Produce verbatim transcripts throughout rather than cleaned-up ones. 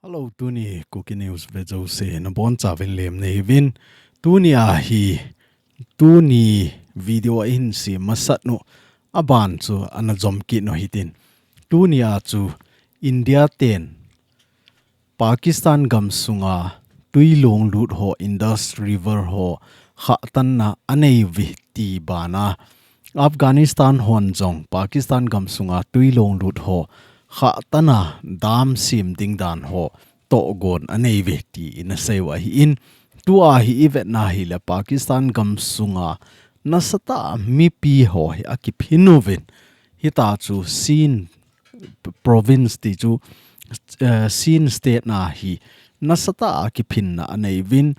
Hello, tuni Kuki News ve jouse nabonchauvin lemna hiuvin. Tuni a hi, tuni video a ihin sem masat u aban chu ana jom kit u hitin. Tuni a chu India ten Pakistan gamsunga twi lunglut ho, Indus River ho khahtanna anei uve ti bana, Afghanistan hon jong Pakistan gamsunga twi lunglut ho khahtanna dam sem ding dan ho tohgon anei uve ti ina sei u ahin, tua hi ivetna hile Pakistan gamsunga nasatah a mipi ho hi akiphin uvin, hita chu Sindh province ti chu, eh, Sindh state na hi nasatah a kiphinna anei uvin,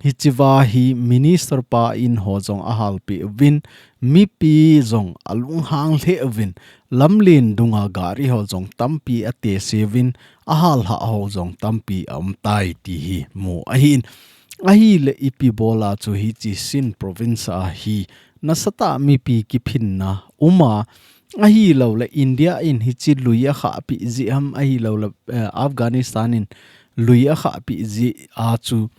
hichea hi minister pa in ho jong ahalpeh uvin, mipi jong alunghang lheh uvin, lamlen dunga gari ho jong tampi atese uvin, ahalhah ho jong tampi aumtai ti hi mu ahin. Ahile ipi bola chu hiche Sindh province a hi nasatah a mipi kiphinna uma, ahilouleh India in hiche lui akhahpeh jeh ham, ahilouleh, eh, Afghanistan in lui akhahpeh jeh a chu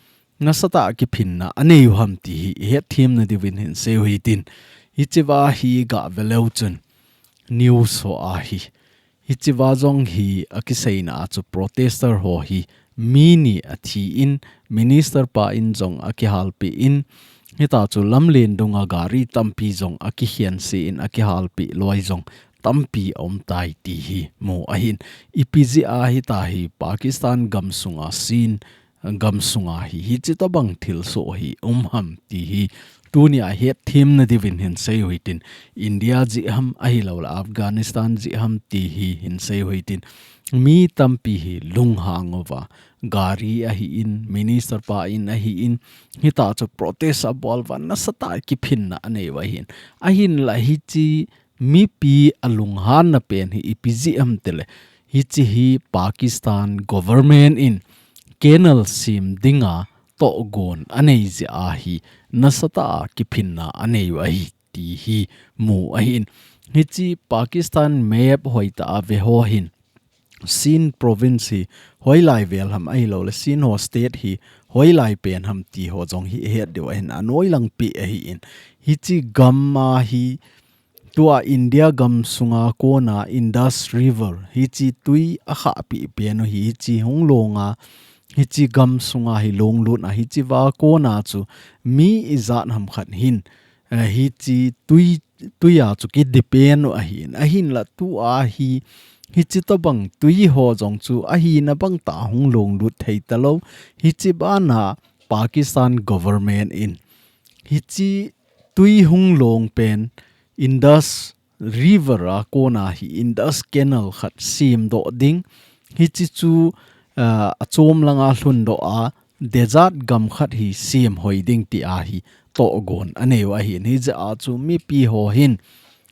nasatah a kiphinna anei u ham ti hi ihetthem nadiuvin hinsei u hitin. Hichea hi gave leu chun news ho a hi, hichea jong hi akiseina a chu protester ho hi mi ni athi in, minister pa in jong akihalpeh in, hita chu lamlen dunga gari tampi jong akikhense in akihalpeh loi jong tampi aumtai ti hi mu ahin. Ipi jeh a hita hi Pakistan gamsunga Sindh gamsunga hi hiche tobang thilsoh hi um ham ti hi tuni a hetthem nadiuvin hinsei u hitin. India jeh ham ahilouleh Afghanistan jeh ham ti hi hinsei u hitin. Mi tampi hi lunghang uva, gari ahin, minister pa in ahin, hita chu protest abol uva, nasatah a kiphinna anei u ahin. Ahinla hiche mipi alunghanna pen hi ipi jeh ham tile, hiche hi Pakistan government in canal sem dinga tohgon anei jeh a hi nasatah a kiphinna anei u ahi ti hi mu ahin. Hiche Pakistan map hoitah a ve ho hin Sindh province hi hoilai vel ham ahilouleh Sindh ho state hi hoilai pen ham ti ho jong hi ihet diu ahin, anoilang pi ahin. Hiche gam a hi tua India gamsunga kona Indus River hiche twi akhahpeh pen u hi, hiche hung longa, hiche gamsunga hi lunglut a, hichea kona chu mi ijat ham khat hin, eh, hiche twi, twi a chu kidepend u ahin. Ahinla tua hi, hiche tobang twi ho jong chu ahina bangtah hung lunglut thei talou. Hiche bana Pakistan government in hiche twi hung long pen Indus River a kona hi Indus Canal khat semdoh ding. Hiche chu, ah, achom langa lhundoh a, desert gam khat hi semhoi ding ti a hi tohgon anei u ahin. Hijeh a chu mipi ho hin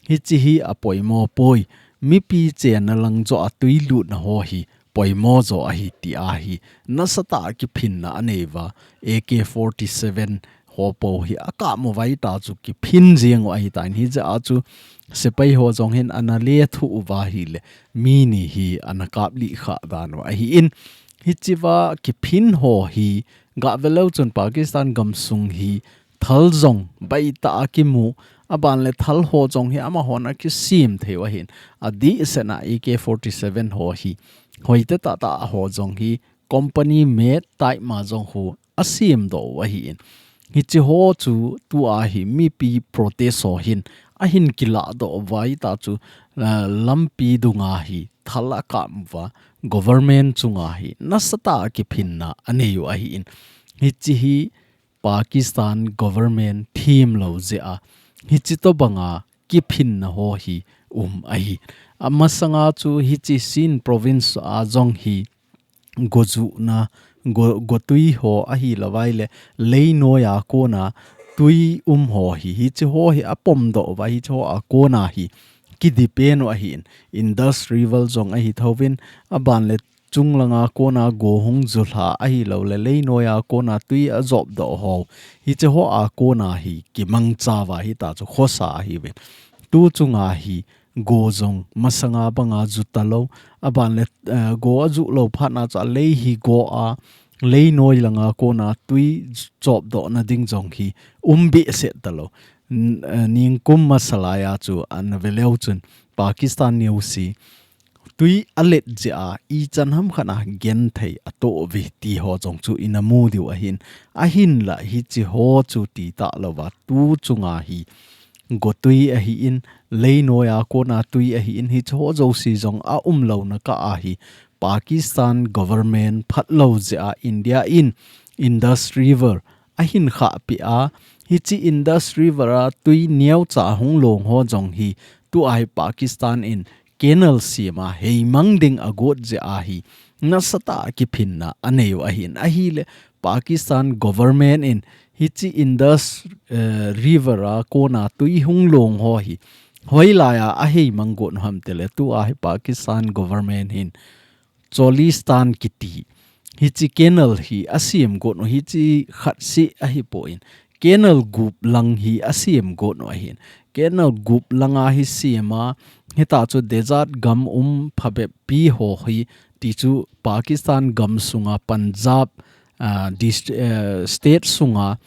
hiche hi apoimo poi. Mipi chenna lang joh a twi lutna ho hi poimo jo ahi ti a hi nasatah a kiphinna anei uva, A K forty-seven ho po hi akap uva, hita chu kiphin jeng u ahitan. Hijeh a chu sepai ho jong hin ana lethuh uva ahile mi ni hi ana kaplih khah dan u ahin. Hichea kiphin ho hi gave leu chun Pakistan gamsung hi thal jong baitah a kimu, aban le thal ho jong hi amahon akisem thei u ahin. Adehset a A K forty-seven ho hi, hoitah tah ho jong hi company made type ma jong khu asemdoh u ahin. Hiche ho chu tua hi mipi protest ho hin ahin kilahdoh uva, hita chu, ah, lampi dunga hi thal akap uva, government chunga hi nasatah a kiphinna anei u ahin. Hiche hi Pakistan government themlou jeh a hiche tobanga kiphinna ho hi um ahi. Amasanga chu hiche Sindh province a jong hi gojuhna, go, gotwi ho ahilou vaile, leinoiya kona twi um ho hi, hiche ho hi apomdoh uva, hiche ho a kona hi kidepend u ahin. Indus River jong ahi thouvin, aban le chunglanga kona go hung julha ahilouleh, leinoiya kona twi ajopdoh ho, hiche ho a kona hi kimangcha uva, hita chu khosa ahiuvin. Tu chunga hi go jong masanga banga ju talou, aban le, eh, go aju lou phat na chu alei hi go a, lei noi langa kona tui chop doh na ding jong hi um behseh talou. N-, eh, ningkum masa lai a chu ana ve leu chun Pakistan news hi tui alet jeh a ichan ham khat a genthei atoh uve ti ho jong chu ina mu diu ahin, ahinla hiche ho chu ti talou va tu chunga hi gotui ahin, lei noi a kona tui ahin, hiche ho jouse jong aum louna kah a hi Pakistan government phatlou jeh a India in Indus River ahin khahpeh a, hiche Indus River a tui neocha hung long ho jong hi tua hi Pakistan in canal sem a heimang ding agot jeh a hi nasatah a kiphinna anei u ahin, ahile Pakistan government in hiche Indus, eh, River a kona tui hung long ho hi hoilai a aheimang got u ham tile tua hi Pakistan government hin Cholistan kiti hiche canal hi asem got u, hiche khat seh ahipoi, canal gup lang hi asem got u ahin, canal gup langa hi sem a, hita chu desert gam um phabep pi ho hi, ti chu Pakistan gam sunga Punjab, ah, dist-, eh, state sunga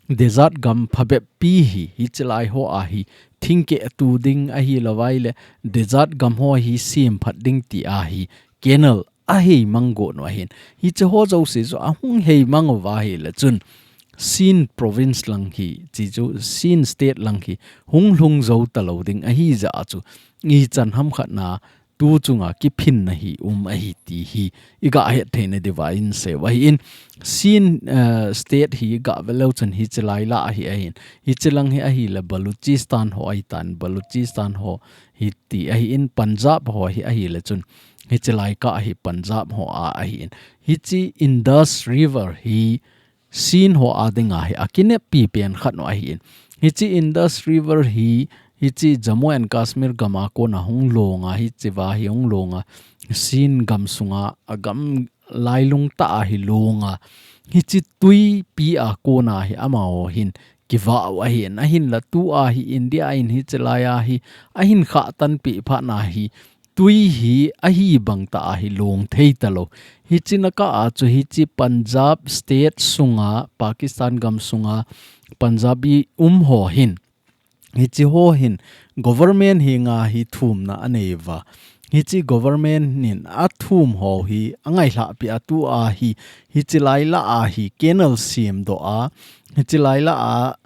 desert gam phabep pi hi, hiche lai ho a hi thingkeh tu ding ahilou vai le desert gam ho hi sem phat ding ti a hi canal aheimang got u ahin. Hiche ho jouse chu ahung heimang uva ahile chun Sindh province lang hi, ti chu Sindh state lang hi hung lhung jou talou ding ahi jeh a chu ichan ham khat na tu chunga kiphinna hi um ahi ti hi iga het theina diuva in sei u ahin. Sindh, eh, state hi iga ve leu chun hiche lai lah a hi ahin. Hiche lang hi ahile Balochistan ho ahitan, Balochistan ho hi ti ahin, Punjab ho hi ahile chun hiche lai kah a hi Punjab ho a ahin. Hiche Indus River hi Sindh ho a dinga hi akineppi pen khat u ahin. Hiche Indus River hi, hiche Jammu and Kashmir gam a kona hung long a, hiche va hi hung long a, Sindh gam sunga agam lailung tah a hi long a, hiche tuipi a kona hi amaho hin kivah u ahin, ahinla tua hi India in hiche lai a hi ahin khahtanpeh phat na hi tui hi ahi bang tah a hi long thei talou. Hiche na kah a chu hiche Punjab state sunga, Pakistan gam sunga Punjabi um ho hin, hiche ho hin government henga hi thumna anei uva. Hiche government in athum ho hi angailhah peh a tua hi, hiche lai lah a hi canal sem doh a, hiche lai lah a,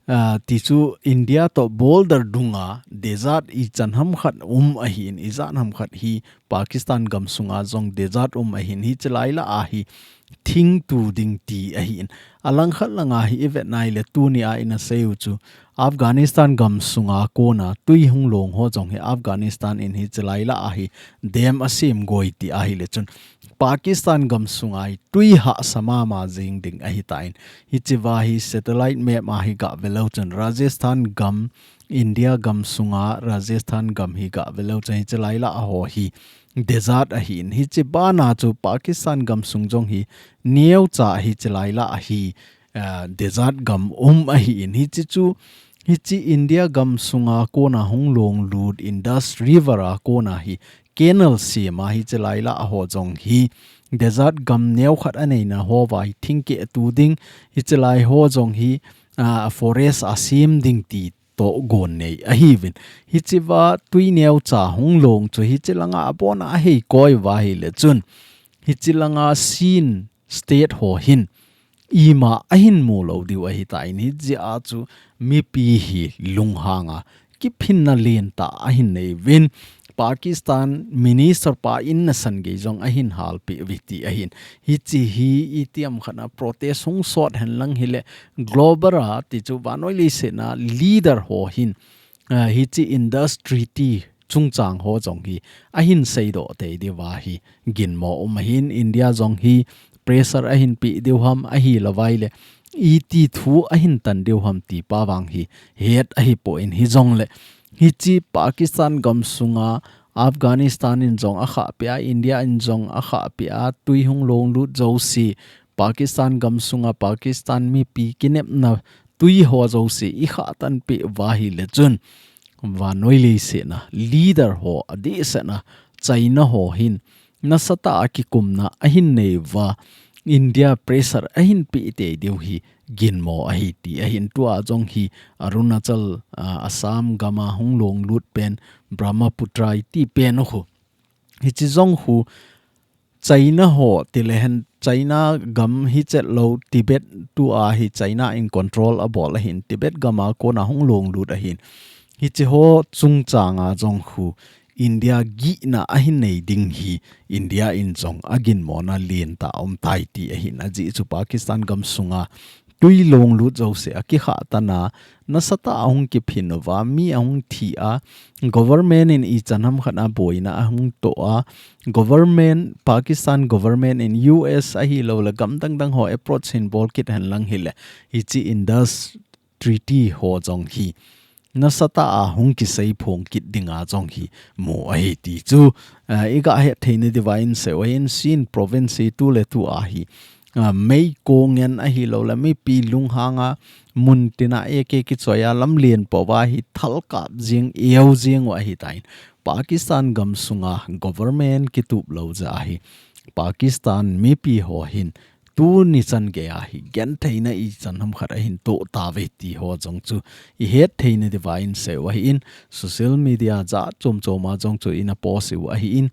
ah, ti chu India toh border dunga desert ichan ham khat um ahin, ijat ham khat hi Pakistan gam sunga jong desert um ahin, hiche lai lah a hi thing tu ding ti ahin. Alangkhat langa hi ivet na ahile tuni a ina sei u chu Afghanistan gam sunga kona tui hung long ho jong hi Afghanistan in hiche lai lah a hi dam asem goi ti ahile chun Pakistan gam sunga hi tui hahsa mama jing ding ahitan. Hiche va hi satellite map a hi ga ve leu chun Rajasthan gam, India gam sunga Rajasthan gam hi ga ve leu chun hiche lai lah a ho hi desert ahin. Hiche bana chu Pakistan gam sung jong hi neocha hiche lai lah a hi, ah, desert gam um ahin. Hiche chu, hiche India gam sunga kona hung long lut Indus River a kona hi canal sem a hiche lai lah a ho jong hi desert gam neo khat aneina ho va hi thingkeh tu ding, hiche lai ho jong hi, ah, forest a sem ding ti toh gon nei ahiuvin. Hiche va tui neocha hung long chu hiche langa abon a ahei koi uva ahile chun, hiche langa Sindh state ho hin ima ahin mu lou diu ahitan, hijeh a chu mipi hi lunghang a kiphinna lentah ahin nei uvin, Pakistan minister pa in nasan gei jong ahin halpeh uve ti ahin. Hiche hi itiham khat a protest hung sot henlang hile global a ti chu vannoi leiset a leader ho hin, ah, hiche Indus Treaty chungchang ho jong hi ahin seidoh tei diuva hi ginmo um ahin, India jong hi pressure ahin peh diu ham ahilou vai le iti thu ahin tan diu ham ti pa vang hi het ahipon, hijongle hiche Pakistan gam sunga Afghanistan in jong akhahpeh a, India in jong akhahpeh a, tui hung long lut jouse, Pakistan gam sunga Pakistan mipi kinepna tui ho jouse ikhahtan peh uva ahile chun vannoi leiset a leader ho adehset a China ho hin nasatah a kikumna ahin nei uva India pressure ahin peh tei diu hi ginmo ahi ti ahin. Tua jong hi Arunachal, ah, Assam gam a hung long lut pen Brahmaputra iti pen u khu. Hiche jong khu China ho ti le hen China gam hi chet lo Tibet tua hi China in control abol ahin Tibet gam a kona hung long lut ahin. Hiche ho chungchang a jong khu India gihna ahin nei ding hi India in jong aginmona lentah aum tai ti ahin ajeh chu Pakistan gam sunga tui long lut jouse a kikhah tan a nasatah a hung kiphin uva mi ahung thi a government in ichan ham khat a boina ahung toh a government Pakistan government in U S ahilou le gam dang dang ho approach hin bol kit hen lang hile hiche Indus Treaty ho jong hi nasatah a hung kisei phong kit dinga jong hi mu ahi ti chu, ah, iga het theina diuva in sei u ahin Sindh province hi tu le tu a hi, ah, meikong ngen ahilou le mipi lunghang a mun tin a eke kichoi a lamlen pouva hi thalkap jing eu jing u ahi tan Pakistan gam sunga government kitup lou jeh a hi Pakistan mipi ho hin tuni chan gei a hi gentheina ichan ham khat ahin toh tauve ti ho jong chu ihet theina diuva in sei u ahin social media jat chom chom a jong chu ina post u ahin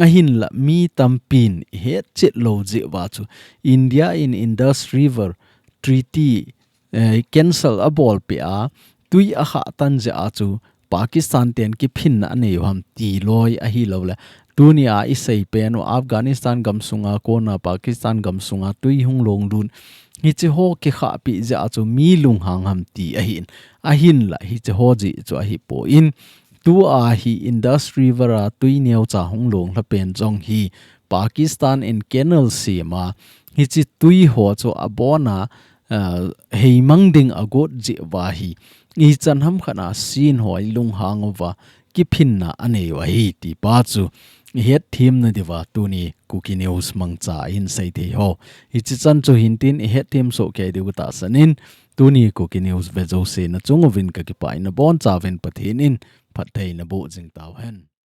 ahinla mi tampin ihet chet lou jeh uva chu India in Indus River Treaty, eh, cancel abol peh a tui akhah tan jeh a chu Pakistan ten kiphinna anei u ham ti loi ahilou le tuni a isei pen u Afghanistan gam sunga kona Pakistan gam sunga tui hung long lut hiche ho kikhah peh jeh a chu mi lunghang ham ti ahin ahinla hiche ho jeh chu ahipon tua hi Indus River a tui neocha hung long lha pen jong hi Pakistan in canal sem a hiche tui ho chu abon a ah, heimang ding agot jeh uva hi ichan ham khat a Sindh ho lunghang uva kiphinna anei u ahi ti pa chu ihet themna diuva tuni Kuki News mangcha in sei thei ho hiche chan chu hin tin ihet them soh kei diu katahsan in tuni Kuki News ve jouse nachung uvin kakipah in nabonchauvin Pathen in phatthei naboh jing tauhen.